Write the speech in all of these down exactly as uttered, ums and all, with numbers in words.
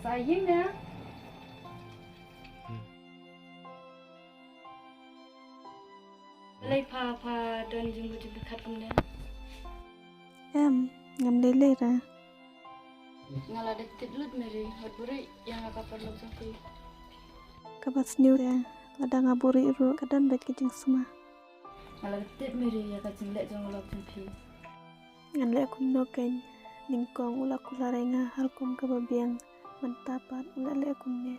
Sa ïing ne? Balei pha, pha don jingmut jingpyrkhat kumne? Em, ngam lei lei re. Nga la da tip lut Mary, wat buhrieh ïa nga ka paralok jong phi. Kaba sniew te, lada nga buhrieh ruh ka don beit ka jingsma. Nga la da tip Mary ïa ka jingleh jong u lok jong phi. Ngan leh kumno keiñ, nyngkong u la kular ïa nga ha rukom kaba biang, mynta pat u la leh kumne.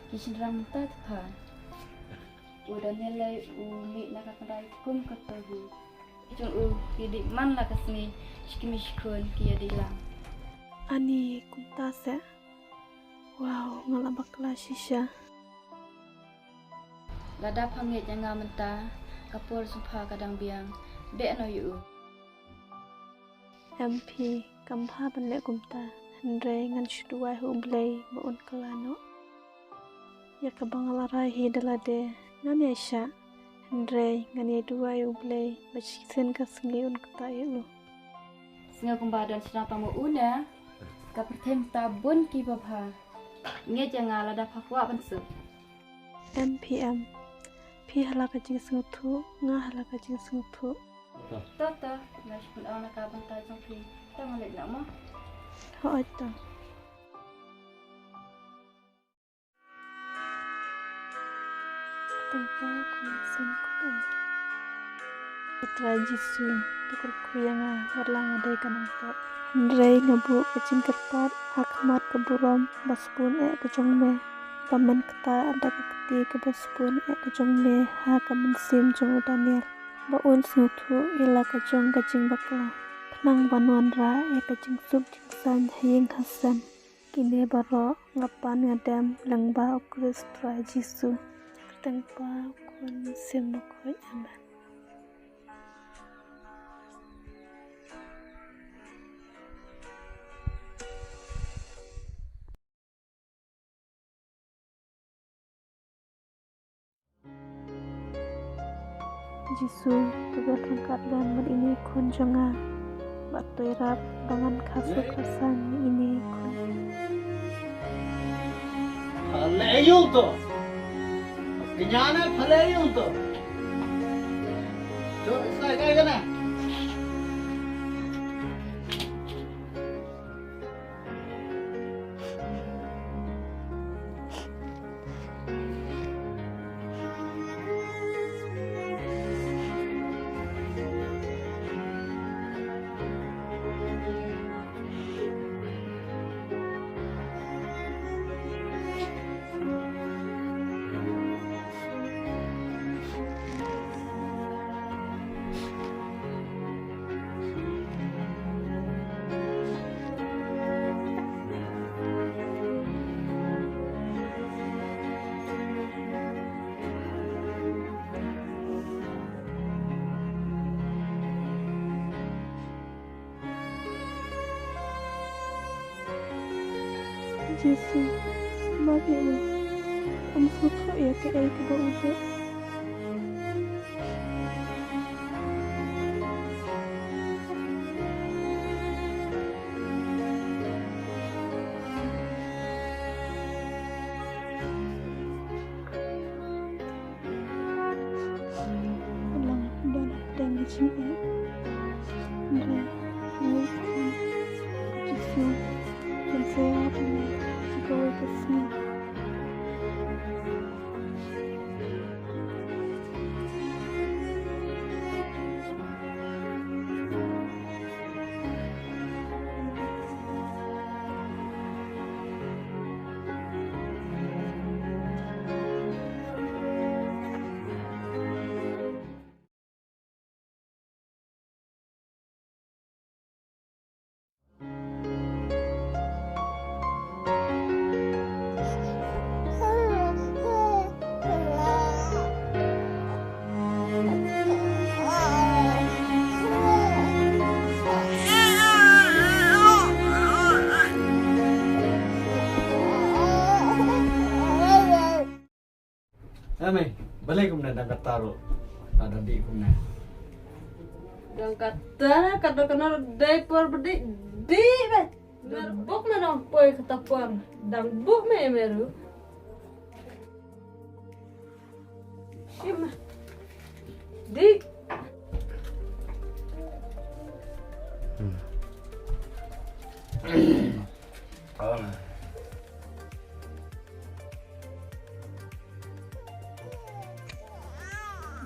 Ki shynrang mynta te pha. U Daniel lei u mih na ka kynrai kum ka togi. Jong u ki dei man la ka sngi, shi kmie shi khun ki ïa dei lang. Ani kumta se. Wow, nga la bakla shisha. Lada pha ngeit ïa nga mynta, ka por jong pha ka dang biang, beh noh ïa u. Em phi, kam bha ban leh kumta, hynrei ngan shu duwai ha u Blei ba un kylla noh. Ïa kaba nga la rai hi da lade, ngan ïa shah, hynrei ngan ïa duwai u Blei ba shisien ka sngi un ktah ïa u. Sngew kumba don shynrang tang ma u ne, ka pyrthei mynta bun kiba bha. Ngeit ïa nga lada pha kwah ban suk. Em phi em. Phi ha la ka jingsngewthuh, nga ha la ka jingsngewthuh. To to, nga shu pynong na ka bynta jong phi. To nga leit noh mo. Hooid to. Kyrteng Pa, Khun, Mynsiem Bakhuid. Ko Trai Jisu, to kyrkhu ïa nga, wat la nga dei ka nongpop. Hynrei nga buh ka jingkyrpad ha khmat ka burom ba sbun eh ka jong me, ba men ktah da ka kti kaba sbun eh ka jong me ha ka mynsiem jong u Daniel, ba un sngewthuh ïa la ka jong ka jingbakla, khnang ban wanrah ïa ka jingsuk jingsaiñ ha ïing ha sem. Kine baroh nga pan nga dem lyngba u Khrist Trai Jisu. Kyrteng Pa, Khun, Mynsiem Bakhuid. Amen. Jisu, to bud ryngkat lem bad ine i khun jong nga, bad to ïarap ba ngan kha suk kha saiñ ïa ine i khun. Pha leh aïu to? Kñia ne pha leh aïu to? To, isai kai kana. Jisu, map ïa u. Ym sngewthuh ïa kaei kaba u leh. Lang ba la dang jingeh. Hynrei ngi khun ka jingsngew kan sa ïaid ïa ngi ha kawei ka sngi. Ame, balei kumne dang kata ruh? Lada dih kumne. Dang kata, kata kano dei por berdih, dih beh. Mer bok me nong poi kata pang. Dang bok me meru. Shim. Dik.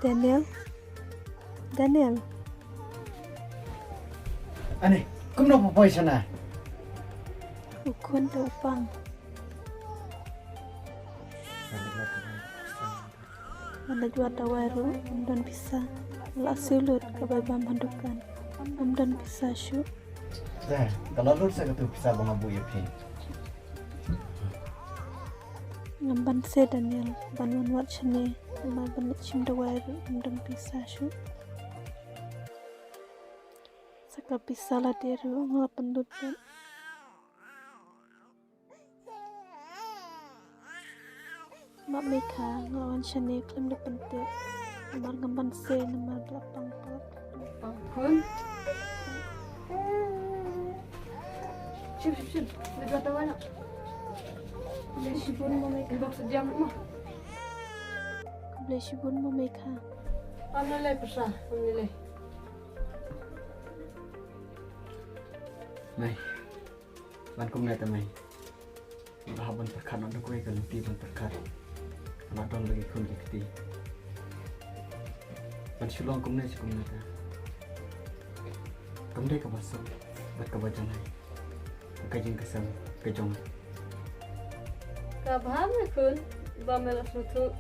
Daniel. Daniel. Ani, kumno poi shane? U khun da u pang. Nga la leit wad dawai ruh, ym don pisa. La siew lut ka bai bam ha dukan. Ym don pisa shuh. Te, ka la lut sa katu pisa ba nga buh ïa phi. Ngam ban sei Daniel, ban wan wad shane, namar ban leit shim dawai ruh, ym don pisa shuh. Sa ka pisa lade ruh, nga la pynlut bad. Map Mei Kha, nga wan shane khlem da pyntip. Namar ngam ban sei, namar ba la pang pat. Pang khun. Shim, shim, shim. Leit wad dawai noh. Khublei shibun mo Mei Kha. Bok sediam mo. Khublei shibun mo Mei Kha. Ym lei lei pyrsa, ym lei lei. Mei. Ban kumne te Mei. Nga hap ban pyrkhat noh da kawei ka lynti ban pyrkhat. Nga don la ki khun ki kti. Ban shu long kumne shi kumne te. Kam dei kaba suk bad kaba janai ka jingkasem ka jong nga. Ka bha me khun ba me la sngewthuh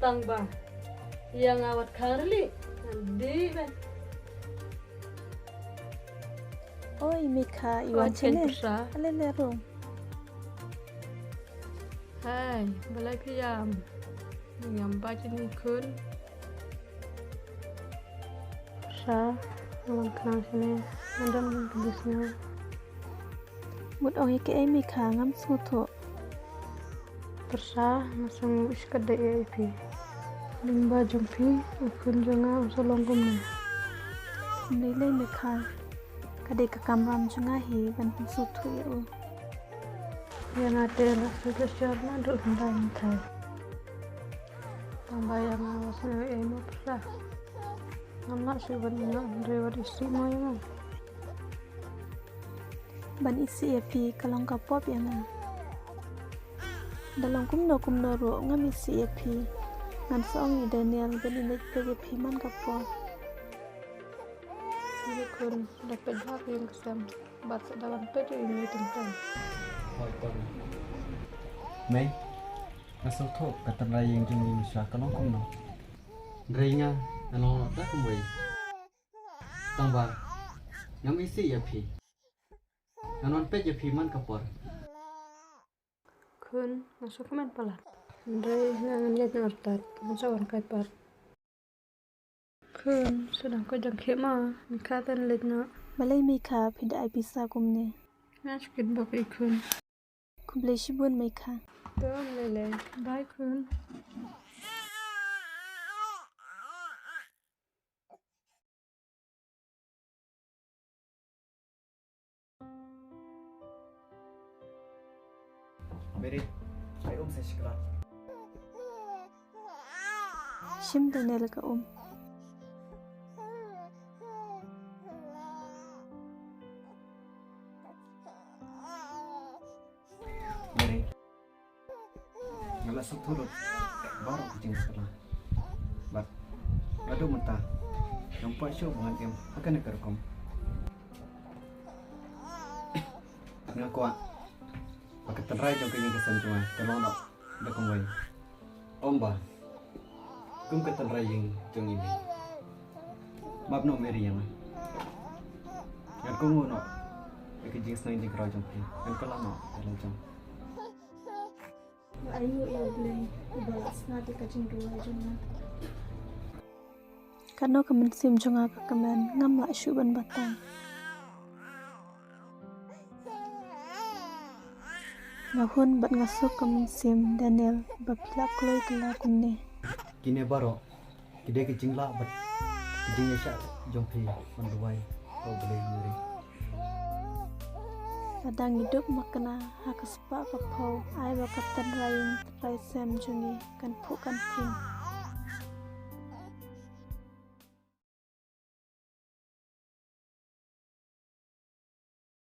tang ba ïa nga wat khang rili. Dih me. Oi, Mei Kha, i wan shane. Pyrsa. Ale le rung. Hai, balei phi ïam? Ngam ba jin khun. Pyrsa, ngam khnang shane. Ngam don jingkylli sngewbha. Mut ong ïa kaei Mei Kha, ngam sngewthuh. Pyrsa, nga sngew ïa ka dei ïa phi. Lyngba jong phi, u khun jong nga u sa long kumne. Ym lei lei Mei Kha. Ka dei ka kamram jong nga hi ban pynsngewthuh ïa u. Ïa nga te la shu da shor naduh hynrei hynrei. Tang ba ïa nga u sngew ei mo pyrsa. Ngam lah shuh ban ïa hynrei wat isih mo ïa nga. Ban isih ïa phi ka long ka pop ïa nga. Da long kumno kumno ruh ngam isih ïa phi. Ngan sa ong ïa Daniel ban ïa leit peit ïa phi man ka por. Ïa khun da peit bha ka ïing ka sem bad sa da wan peit ïa i mei teng teng. Hooid khun. Mei, nga sngewthuh ka tynrai ïing jong ngi mynshwa ka long kumno. Hynrei nga, nga long noh da kumwei. Tang ba ngam isih ïa phi. Ngan wan peit ïa phi man ka por. Khun, nga sngewkmen palat. Hynrei nga ngan leit noh artat, ngan sa wan kai pat. Khun, sdang ko jong khie ma, Mei Kha, tan leit noh. Balei Mei Kha, phi da ai pisa kumne? Nga shu kit bok ïa i khun. Khublei shibun Mei Kha. To lei lei. Bye khun. Mary, ai um sa shi klat. Shim Daniel ka um. Mary, nga la sngewthuh lut baroh ki jingpyrkhat. Bad naduh mynta ngam kwah shuh ba ngan im ha kane ka rukom. Nga kwah ba ka tynrai jong ka ïing ka sem jong nga ka long noh da kumwei. Ym ba kum ka tynrai ïing jong i mei. Map noh Mary ïa nga. Ngan kohnguh noh ïa ka jingsneng jingkhraw jong phi. Ngan kylla noh ïa la jong. Nga ainguh ïa U Blei uba la sngap ïa ka jingduwai jong nga. Katno ka mynsiem jong nga ka kmen, ngam lah shuh ban batai. Nga hun bad nga suk ka mynsiem Daniel ba phi la kloi kylla kumne. Kine baroh ki dei ki jinglah bad ki jingïaishah jong phi ban duwai ha U Blei Mary. Lada ngi dup makna ha ka spah ka phew, ai ba ka tynrai ïing tynrai sem jong ngi kan phuh kan phieng.